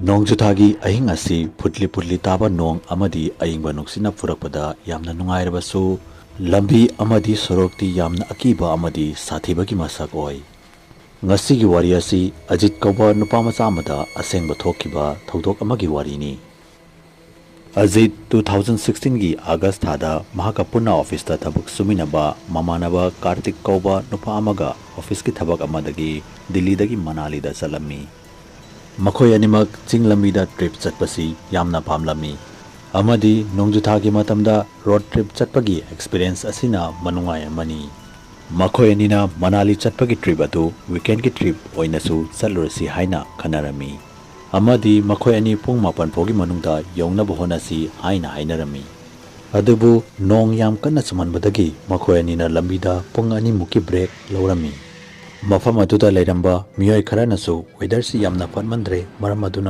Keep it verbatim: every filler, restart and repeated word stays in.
ꯅꯣꯡꯖꯨꯊꯥꯒꯤ ꯑꯍꯤꯡ ꯑꯁꯤ ꯐꯨꯠꯂꯤ ꯐꯨꯠꯂꯤ ꯇꯥꯕ ꯅꯣꯡ ꯑꯃꯗꯤ ꯑꯏꯪꯕ ꯅꯨꯡꯁꯤꯠꯅ ꯄꯨꯔꯛꯄꯗ ꯌꯥꯝꯅ ꯅꯨꯡꯉꯥꯏꯔꯕꯁꯨ, ꯂꯝꯕꯤ ꯑꯃꯗꯤ ꯁꯣꯔꯣꯛꯇꯤ ꯌꯥꯝꯅ ꯑꯀꯤꯕ ꯑꯃꯗꯤ ꯁꯥꯊꯤꯕꯒꯤ ꯃꯁꯛ ꯑꯣꯏ꯫ ꯉꯁꯤꯒꯤ ꯋꯥꯔꯤ ꯑꯁꯤ ꯑꯖꯤꯠ ꯀꯧꯕ ꯅꯨꯄꯥ ꯃꯆꯥ ꯑꯃꯗ ꯑꯁꯦꯡꯕ ꯊꯣꯛꯈꯤꯕ ꯊꯧꯗꯣꯛ ꯑꯃꯒꯤ ꯋꯥꯔꯤꯅꯤ꯫ ꯑꯖꯤꯠ two thousand sixteen ꯒꯤ August ꯊꯥꯗ ꯃꯍꯥꯛꯀ ꯄꯨꯟꯅ office ꯇ ꯊꯕꯛ ꯁꯨꯃꯤꯟꯅꯕ ꯃꯃꯥꯟꯅꯕ ꯀꯥꯔꯇꯤꯛ ꯀꯧꯕ ꯅꯨꯄꯥ ꯑꯃꯒ office ꯀꯤ ꯊꯕꯛ ꯑꯃꯗꯒꯤ ꯗꯤꯜꯂꯤꯗꯒꯤ ꯃꯅꯥꯂꯤꯗ ꯆꯠꯂꯝꯃꯤ꯫ ꯃꯈꯣꯏ ꯑꯅꯤꯃꯛ ꯆꯤꯡ ꯂꯝꯕꯤꯗ trip ꯆꯠꯄꯁꯤ ꯌꯥꯝꯅ ꯄꯥꯝꯂꯝꯃꯤ ꯑꯃꯗꯤ ꯅꯣꯡꯖꯨꯊꯥꯒꯤ ꯃꯇꯝꯗ road trip ꯆꯠꯄꯒꯤ experience ꯑꯁꯤꯅ ꯃꯅꯨꯡꯉꯥꯏ ꯑꯃꯅꯤ꯫ ꯃꯈꯣꯏ ꯑꯅꯤꯅ ꯃꯅꯥꯂꯤ ꯆꯠꯄꯒꯤ trip ꯑꯗꯨ weekend ꯀꯤ trip ꯑꯣꯏꯅꯁꯨ ꯆꯠꯂꯨꯔꯁꯤ ꯍꯥꯏꯅ ꯈꯟꯅꯔꯝꯃꯤ ꯑꯃꯗꯤ ꯃꯈꯣꯏ ꯑꯅꯤ ꯄꯨꯡ ꯃꯥꯄꯟ ꯐꯥꯎꯒꯤ ꯃꯅꯨꯡꯗ ꯌꯧꯅꯕ ꯍꯣꯠꯅꯁꯤ ꯍꯥꯏꯅ ꯍꯥꯏꯅꯔꯝꯃꯤ꯫ ꯑꯗꯨꯕꯨ ꯅꯣꯡ ꯌꯥꯝ ꯀꯟꯅ ꯆꯨꯃꯟꯕꯗꯒꯤ ꯃꯈꯣꯏ ꯑꯅꯤꯅ ꯂꯝꯕꯤꯗ ꯄꯨꯡ ꯑꯅꯤꯃꯨꯛꯀꯤ break ꯂꯧꯔꯝꯃꯤ꯫ ꯃꯐꯝ ꯑꯗꯨꯗ ꯂꯩꯔꯝꯕ ꯃꯤꯑꯣꯏ ꯈꯔꯅꯁꯨ weather ꯁꯤ ꯌꯥꯝꯅ ꯐꯠꯃꯟꯗ꯭ꯔꯦ, ꯃꯔꯝ ꯑꯗꯨꯅ